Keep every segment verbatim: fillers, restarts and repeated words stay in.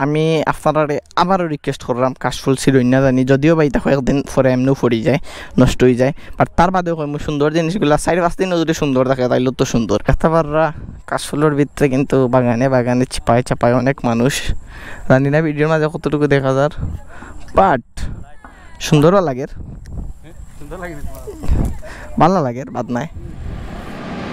আমি আপনারারে আবারও রিকোয়েস্ট করলাম, কাশফুল ছিড়ইন না জানি, যদিও বা ইতা কয়েকদিন পরে এমনেও পড়ি যায়, নষ্ট অই যায়, বাট তার বাদেও কইমু সুন্দর জিনিসগুলা চাইর পাঁচ দিনও যদি সুন্দর থাকে, তাইলেও তো সুন্দর। দেখতা পাররা কাশফুলর ভিতরে কিন্তু বাগানে বাগানে, চিপায় চাপায় অনেক মানুষ। জানি না ভিডিওর মাঝে কতটুকু দেখা যার, বাট সুন্দরও লাগের। সুন্দর লাগে না তোমার? ভালা লাগের, বাদ নাই।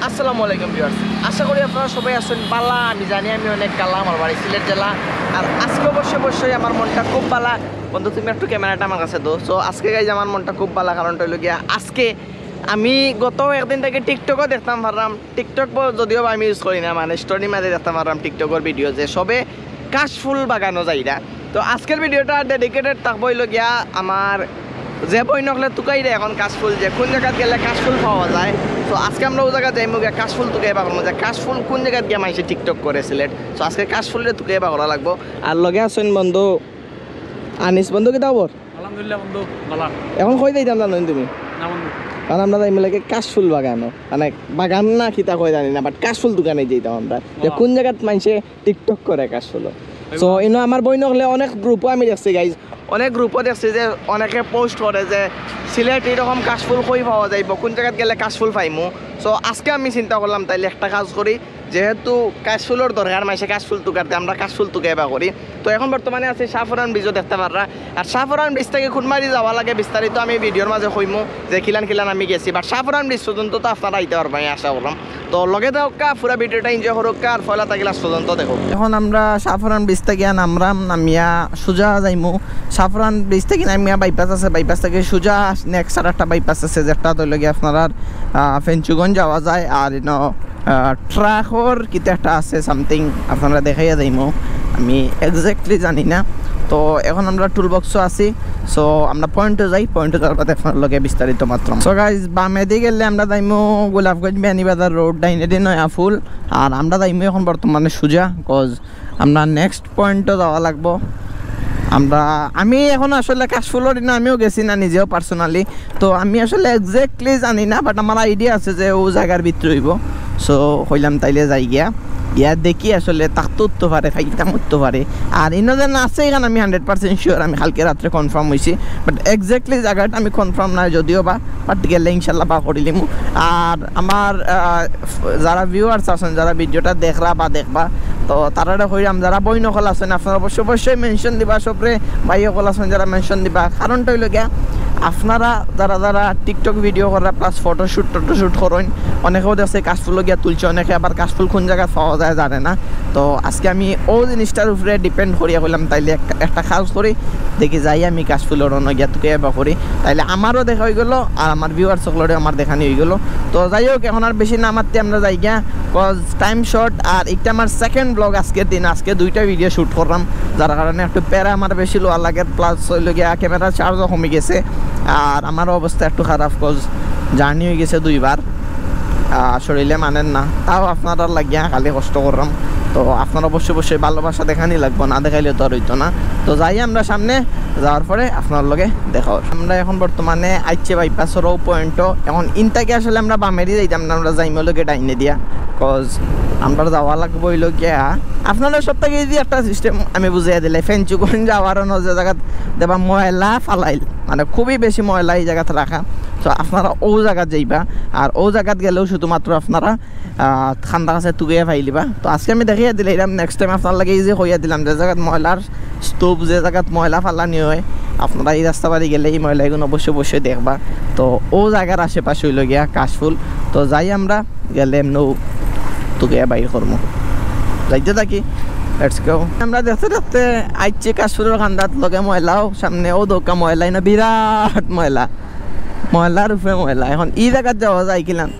আসসালামু আলাইকুম ভিউয়ার্স, আশা করি আপনারা সবাই আছেন ভালা। আমি জানি আমি অনেক কালা, আমার বাড়ি সিলেট জেলা। আর আজকে অবশ্যই অবশ্যই আমার মনটা খুব ভালা। বন্ধু, তুমি একটু ক্যামেরাটা আমার কাছে দাও। সো আজকে গাইজ আমার মনটা খুব ভালা, কারণটা অইলো গিয়া আজকে আমি গত একদিন থাকি টিকটকও দেখতাম পারলাম, টিকটক ব-, যদিও বা আমি ইউজ করি না, মানে স্টোরির মাঝে দেখতাম পারলাম টিকটকর ভিডিও যে সবে কাশফুল বাগানো যাইরা। তো আজকের ভিডিওটা ডেডিকেটেড থাকবো অইলো গিয়া আমার যে বইন অকলে তুকাইরা এখন কাশফুল, যে কোন জাগাত গেলে কাশফুল পাওয়া যায়। তো আজকে আমরা অউ জাগাত যাইমু গিয়া কাশফুল তুকাইবা করমু, যে কাশফুল কোন জাগাত গিয়া মাইনষে টিকটক করে সিলেট। তো আজকে কাশফুলরে তুকাইবা করা লাগবো। আর লগে আছইন বন্ধু আনিস। বন্ধু, কিতা খবর? আলহামদুলিল্লাহ বন্ধু, ভালা। এখন কই যাইতাম জানোনি তুমি? না বন্ধু। কারণ আমরা যাইমু লাগে কাশফুল বাগানো, মানে বাগান না কিতা কয় জানি না, বাট কাশফুল দোকানে যাইতাম আমরা। যে কোন জাগাত মাইনষে টিকটক করে কাশফুল। সো ইনো আমার বইন অকলে অনেক গ্রুপও আমি দেখছি গাইজ, অনেক গ্রুপও দেখছি যে অনেকে পোস্ট করে যে সিলেট এরকম কাশফুল কই পাওয়া যাইবো, কোন জাগাত গেলে কাশফুল পাইমু। সো আজকে আমি চিন্তা করলাম তাইলে একটা কাজ করি, যেহেতু কাশফুলর দরকার, মাইনষে কাশফুল তুকার তে, আমরা কাশফুল তুকাইবা করি। তো এখন বর্তমানে আছি শাহপরান ব্রিজও দেখতা পাররা। আর শাহপরান ব্রিজ থাকি কোন বায়দি যাওয়া লাগে বিস্তারিত আমি ভিডিওর মাঝে কইমু যে কিলান কিলান আমি গেছি, বাট শাহপরান ব্রিজ পর্যন্ত তো আপনারা আইতা পারবা, আমি আশা করলাম। তো লগে থাকউক্কা, পুরা ভিডিওটা এনজয় করউক্কা, আর পয়লা থাকি লাস্ট পর্যন্ত দেখউক্কা। এখন আমরা শাহপরান ব্রিজ থাকি নামরাম, নামিয়া সুজা যাইমু। শাহপরান ব্রিজ থাকি নামিয়া বাইপাস আছে, বাইপাস থাকি সুজা নেক্সট আর একটা বাইপাস আছে, যেটা অইলো গিয়া আপনারার, আহ, ফেঞ্চুগঞ্জ যাওয়া যায়। আর ইনো আহ, ট্রাকর কিতা একটা আছে সামথিং, আপনারারে দেখাইয়া যাইমু। আমি এক্স্যাক্টলি জানি না। তো এখন আমরা টুল বক্সও আছি। সো আমরা পয়েন্টও যাই, পয়েন্টও যাওয়ার বাদে আপনারার লগে বিস্তারিত মাতরাম। সো গাইজ, বামেদি গেলে আমরা যাইমু গোলাপগঞ্জ বিয়ানীবাজার রোড, ডাইনেদি নয়াফুল। আর আমরা যাইমু এখন বর্তমানে সুজা, কজ আমরা নেক্সট পয়েন্টও যাওয়া লাগবো। আমরা, আমি এখন আসলে কাশফুলর ইনো আমিও গেছি না নিজেও পার্সোনালি, তো আমি আসলে এক্স্যাক্টলি জানি না, বাট আমার আইডিয়া আছে যে অউ জাগার ভিতরে অইবো। সো কইলাম তাইলে যাই গিয়া, গিয়া দেখি আসলে থাকতে উঠতে পারে, খাইতাম উঠতে পারে। আর ইনো যে আছে ইখান আমি হান্ড্রেড পার্সেন্ট শিওর, আমি কালকে রাত্রে কনফার্ম অইছি, বাট এক্স্যাক্টলি জাগাটা আমি কনফার্ম নায় যদিও বা, বাট গেলে ইনশাল্লাহ বার করিলিমু। আর আমার, আহ, যারা ভিউয়ার্স আছইন, যারা ভিডিওটা দেখরা বা দেখবা, তো তারারে কইরাম, যারা বইন অকল আছইন, আপনারা অবশ্যই অবশ্যই মেনশন দিবা সবরে, ভাই অকল আছইন যারা মেনশন দিবা। কারণটা অইলো গিয়া, আপনারা যারা যারা টিকটক ভিডিও কররা প্লাস ফটোশুট টটোশুট করইন, অনেকেও দেখছি কাশফুলও গিয়া তুলছে, অনেকে আবার কাশফুল কোন জাগাত পাওয়া যায় জানে না। তো আজকে আমি অউ জিনিসটার উপরে ডিপেন্ড করিয়া কইলাম, তাইলে একটা, একটা কাজ করি, দেখি যাই আমি কাশফুলর অনো গিয়া তুকাইবা করি, তাইলে আমারও দেখা অইগেলো আর আমার ভিউয়ার্স অকলরেও আমার দেখানি অইগেলো। তো যাই হোক, এখন আর বেশি না মাতি আমরা যাই গিয়া, কজ টাইম শর্ট। আর একটা আমার সেকেন্ড ব্লগ আজকের দিন, আজকে দুইটা ভিডিও শুট করলাম, যার কারণে একটু প্যারা আমার বেশি লওয়া লাগের, প্লাস অইলো গিয়া ক্যামেরা চার্জও কমি গেছে। আর আমারও অবস্থা একটু খারাপ, কজ জার্নি অই গেছে দুইবার, আহ, শরীরে মানের না, তাও আপনারার লাগিয়া খালি কষ্ট করলাম। তো আপনারা অবশ্যই অবশ্যই ভালোবাসা দেখানি লাগবো, না দেখাইলে তো আর অইতো না। তো যাই আমরা সামনে, যাওয়ার পরে আপনারার লগে দেখা অইবো। আমরা এখন বর্তমানে আইছি বাইপাসর অউ পয়েন্টও। এখন ইন থাকি আসলে আমরা বামেদি যাইতাম না, আমরা যাইমু অইলো গিয়া ডাইনে দিয়া, কজ আমরা যাওয়া লাগবো অইলো গিয়া। আপনারারে সব থাকি ইজি একটা সিস্টেম আমি বুঝাইয়া দিলাই, ফেঞ্চুগঞ্জ যাওয়ার অনো যে জাগাত দেখবা ময়লা ফালাইল, মানে খুবই বেশি ময়লা ই জাগাত রাখা। তো আপনারা অউ জাগাত যাইবা, আর অউ জাগাত গেলেও শুধুমাত্র আপনারা, আহ, খান্দার কাছে তুকাইয়া পাইলিবা। তো আজকে আমি দেখাইয়া দিলাইরাম, নেক্সট টাইম আপনারার লাগি ইজি কইয়া দিলাম যে জাগাত ময়লার স্তূপ, যে জাগাত ময়লা ফালানি অয়, আপনারা ই রাস্তা বাদি গেলে ই ময়লা ইগুন অবশ্যই অবশ্যই দেখবা। তো অউ জাগার আশেপাশে অইলো গিয়া কাশফুল। তো যাই আমরা গেলে এমনেও তুকাইয়া বাইর করমু, যাইতে থাকি। Let's go। আমরা দেখতে দেখতে আইছি কাশফুলর খান্দাত, লগে ময়লাও, সামনে অউ দেখউক্কা ময়লা, ইনো বিরাট ময়লা, ময়লার উপরে ময়লা। এখন ই জাগাত যাওয়া যায় কিলান?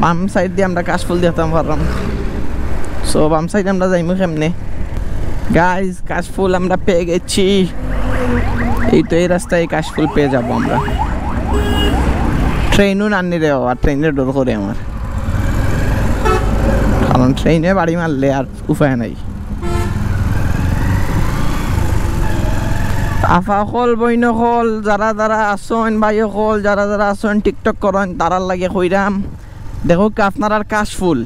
বাম সাইডদি আমরা কাশফুল দেখতাম পারলাম। সো বাম সাইডে আমরা যাইমু কেমনে? গাইস, কাশফুল আমরা পেয়ে গেছি। এই তো এই রাস্তায় কাশফুল পেয়ে যাবো আমরা। ট্রেনও নানি রে বাবা, ট্রেনে ডর করে আমার, কারণ ট্রেনে বাড়ি মারলে আর উপায় নাই। আফা অকল, বইন অকল, যারা যারা আছইন, ভাই অকল, যারা যারা আছইন, TikTok করইন, তারার লাগি কইরাম, দেখউক্কা আপনারার কাশফুল।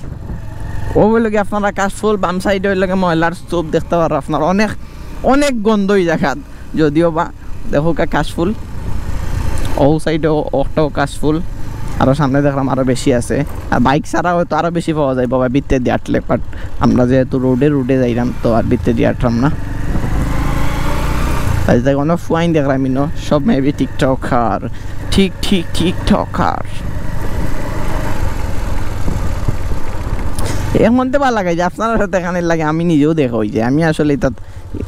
অউ অইলো গি আপনারার কাশফুল, বাম সাইডে অইলো গি ময়লার স্তূপ দেখতা পাররা আপনারা। অনেক অনেক গন্ধ ই জাগাত। যদিও বা দেখউক্কা কাশফুল, অউ সাইডেও অটাও কাশফুল, আরও সামনে দেখরাম আরও বেশি আছে। আর বাইক ছাড়া হয়তো আরও বেশি পাওয়া যাইবো বা ভিতরেদি আটলে, but আমরা যেহেতু রোডে রোডে যাইরাম, তো আর ভিতরেদি আটরাম না। তাই তাই অনেক ফুয়াইন দেখরাম ইনো, সব মেবি টিকটকার, ঠিক ঠিক টিকটকার। এখন তো ভালা লাগে যে আপনারার সাথে এখানে লাগে, আমি নিজেও দেখা অইযায়। আমি আসলে ইতাত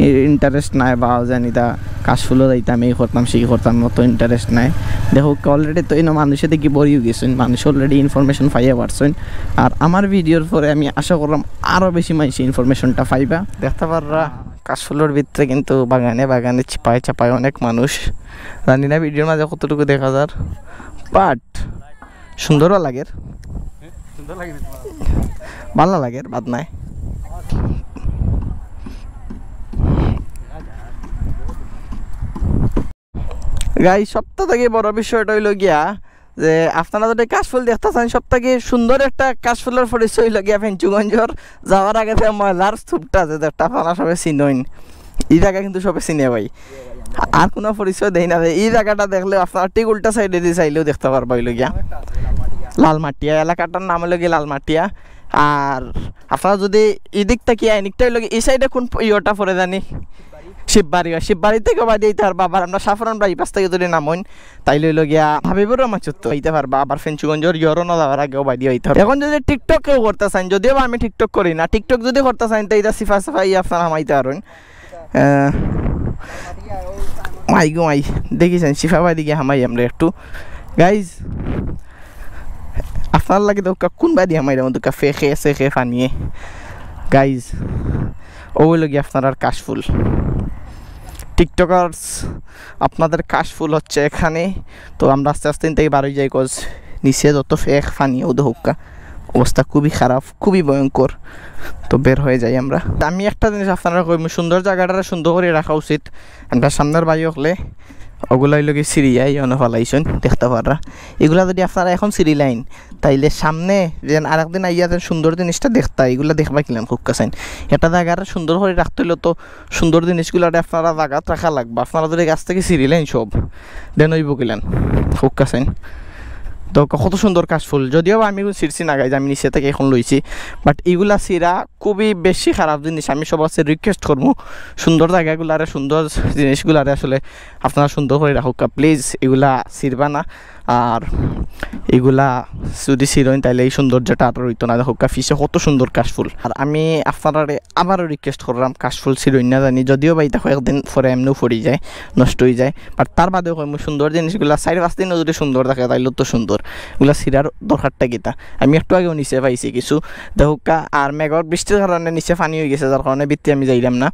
ইন্টারেস্ট নাই বা জানি তা কাশফুলো যাইতাম, এই করতাম, সেই করতাম, অত ইন্টারেস্ট নাই। দেখউক্কা, অলরেডি তো ইনো মানুষে দেখি ভরিও গেছইন, মানুষ অলরেডি ইনফরমেশন পাইয়া পারছইন। আর আমার ভিডিওর পরে আমি আশা করলাম আরও বেশি মানুষে ইনফরমেশনটা পাইবা। দেখতা পাররা কাশফুলর ভিতরে কিন্তু বাগানে বাগানে চিপায় চাপায় অনেক মানুষ। জানি না ভিডিওর মাঝে কতটুকু দেখা যার, বাট সুন্দরও লাগের। ভালা লাগের, বাদ নাই। গাইস, সবতা থাকি বড় বিষয়টা অইলো গিয়া যে আপনারা যদি কাশফুল দেখতা চাইন, সবতা থাকি সুন্দর একটা কাশফুলর পরিচয় অইলো গিয়া ফেঞ্চুগঞ্জর যাওয়ার আগে যে ময়লার স্তূপটা আছে, যেটা আপনারা সবে চিনইন, ই জাগা কিন্তু সবে চিনে ভাই। আর কুনু পরিচয় দেই না ভাই। ই জাগাটা দেখলে আপনারা ঠিক উল্টা সাইডেদি চাইলেও দেখতা পারবা অইলো গিয়া লালমাটিয়া। এলাকাটার নাম অইলো গিয়া লালমাটিয়া। আর আপনারা যদি ইদিক থাকি আইন, একটা অইলো গিয়া ই সাইডে কুন ইয়েটা পড়ে জানি, শিববাড়ি, শিববাড়ি থাকি ওবায়দি আইতা পারবা। আবার আমরা সাফরান বাইপাস থাকি যদি নামইন, তাইলে অইলো গিয়া হাবিবুর রহমান চত্বর আইতা পারবা। আবার ফেঞ্চুগঞ্জর ইয়রনো যাওয়ার আগে ওবায়দি আইতা পারবা। এখন যদি টিকটক কেউ করতা চাইন, যদিও বা আমি টিকটক করি না, টিকটক যদি করতা চাইন, তে ইটা সিফা সিফা ইয়া আপনারা হামাইতা পারইন। আহ, মাই গো মাই, দেখিছেন, সিফাবাড়ি গিয়া হামাই আমরা একটু। গাইজ, আপনার লাগে তো কা-, কোন বাড়ি হামাই রে, তো কাফে খে সে খে ফানিয়ে। গাইজ, ও অইলো গিয়া আপনারার কাশফুল। টিকটকার্স, আপনাদের কাশফুল হচ্ছে এখানে। তো আমরা আস্তে আস্তে ইন থাকি বার অই যাই, কজ নিচে যত ফেক ফানি, ও দেখউক্কা, অবস্থা খুবই খারাপ, খুবই ভয়ঙ্কর। তো বের হয়ে যাই আমরা। আমি একটা জিনিস আপনারা কইমু, সুন্দর জাগাটারে সুন্দর করি রাখা উচিত। আমরা সামনের ভাই অকলে ওগুলা অইলো গিয়া সিরিয়া ইয়নো ফালাইছইন, দেখতা পাররা। এগুলা যদি আপনারা এখন সিরিলাইন, তাইলে সামনে যেন আরেকদিন আইয়া যেন সুন্দর জিনিসটা দেখতা, এগুলা দেখবা কিলান খুব কাছাইন। একটা জাগারে সুন্দর করি রাখতে অইলে তো সুন্দর জিনিসগুলারে আপনারা জাগাত রাখা লাগবা। আপনারা যদি গাছ থাকি সিরিলাইন সব, দেন অইবো কিলান, খুব কাছাইন। তো ক-, কত সুন্দর কাশফুল, যদিও বা আমি সিরছি না গাইজ, আমি নিচে থাকি এখন লইছি। বাট ইগুলা সিরা খুবই বেশি খারাপ জিনিস। আমি সবার কাছে রিকোয়েস্ট করমু, সুন্দর জাগাগুলারে, সুন্দর জিনিসগুলারে আসলে আপনারা সুন্দর করি রাখউক্কা, প্লিজ। ইগুলা সিরবা না। আর ইগুলা যদি সিরইন, তাইলে এই সৌন্দর্যটা আর রইতো না। দেখউক্কা, পিছে কত সুন্দর কাশফুল। আর আমি আপনারারে আবারও রিকোয়েস্ট কররাম, কাশফুল সিরইন না জানি, যদিও বা ইটা কয়েকদিন পরে এমনেও পড়ি যায়, নষ্ট অই যায়। বাট তার বাদেও কইমু, সুন্দর জিনিসগুলা চাইর পাঁচ দিনও যদি সুন্দর থাকে, তাইলে তো সুন্দর। ইগুলা সিরার দরকারটা কিতা? আমি একটু আগেও নিচে পাইছি কিছু, দেখউক্কা। আর মেঘর বৃষ্টির কারণে নিচে পানি অই গেছে, যার কারণে ভিতরে আমি যাইলাম না।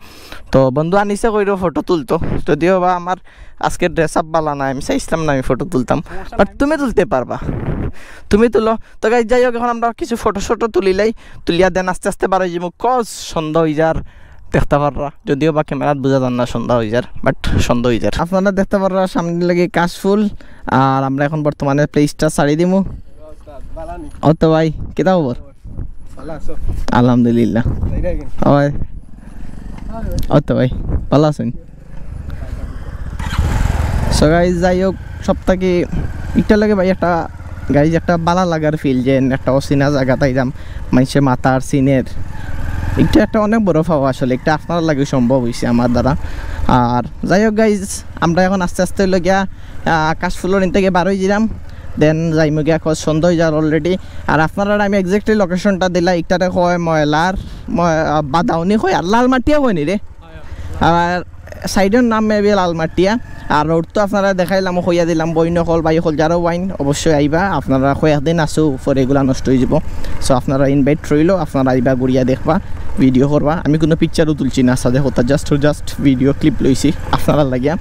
তো বন্ধু আনিছে কইরো ফটো তুলতো, যদিও বা আমার আজকে ড্রেস আপ বালা নাই, আমি চাইছিলাম না আমি ফটো তুলতাম, বাট তুমি তুলতে পারবা, তুমি তুলো। তো গাইজ, যাই হোক, এখন আমরা কিছু ফটো শটো তুলিলাই, তুলিয়া দেন আস্তে আস্তে বার অই যাইমু, কজ সন্ধ্যা অই যার, দেখতা পাররা, যদিও বা ক্যামেরাত বুঝা যার না সন্ধ্যা অই যার, বাট সন্ধ্যা অই যার। আপনারা দেখতা পাররা সামনে লাগি কাশফুল। আর আমরা এখন বর্তমানে প্লেসটা ছাড়ি দিমু। ও তো ভাই, কিতা খবর? ভালা আছো? আলহামদুলিল্লাহ। ওই। ও তো ভাই, ভালা আছইন? সো গাইজ, যাই হোক, সব থাকি ইটার লাগি ভাই একটা, গাইজ, একটা ভালা লাগার ফিল, যে একটা অচিনা জাগাত আইলাম, মানষে মাতার চিনের। ইটা একটা অনেক বড় পাওয়া আসলে, ইটা আপনারার লাগি সম্ভব অইছে আমার দ্বারা। আর যাই হোক গাইজ, আমরা এখন আস্তে আস্তে অইলো গিয়া, আহ, কাশফুলর ইন থাকি বার অই যাইরাম, দেন যাইমু গিয়া, কজ সন্ধ্যা অই যার অলরেডি। আর আপনারারে আমি এক্স্যাক্টলি লোকেশনটা দিলাই, ইটারে কয় ময়লার, ময়-, আহ, বাদাউনি কয়, আর লালমাটিয়া কয় নি রে? আর সাইডর নাম মেবি লালমাটিয়া। আর রোড তো আপনারারে দেখাইলাম, কইয়া দিলাম, বইন অকল, ভাই অকল, যারাও আইন, অবশ্যই আইবা। আপনারা কয়েকদিন আছো, পরে ইগুলা নষ্ট অই যাইবো। সো আপনারার ইনভাইট রইলো, আপনারা আইবা, ঘুরিয়া দেখবা, ভিডিও করবা। আমি কুনু পিকচারও তুলছি না, সাথে কথা, just, just ভিডিও ক্লিপ লইছি আপনারার লাগিয়া।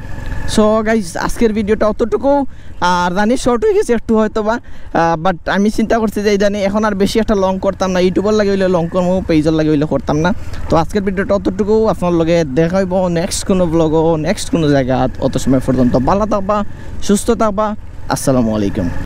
সো গাইজ, আজকের ভিডিওটা অতটুকু। আর জানি শর্ট অই গেছে একটু হয়তো বা, আহ, বাট আমি চিন্তা করছি যে ইদানি এখন আর বেশি একটা লং করতাম না, ইউটিউবর লাগি অইলে লং করমু, পেজর লাগি অইলে করতাম না। তো আজকের ভিডিওটা অতটুকু, আপনারার লগে দেখা অইবো নেক্সট কুনু ব্লগো, নেক্সট কুনু জাগাত। অত সময় পর্যন্ত ভালা থাকবা, সুস্থ থাকবা, আসসালামু আলাইকুম।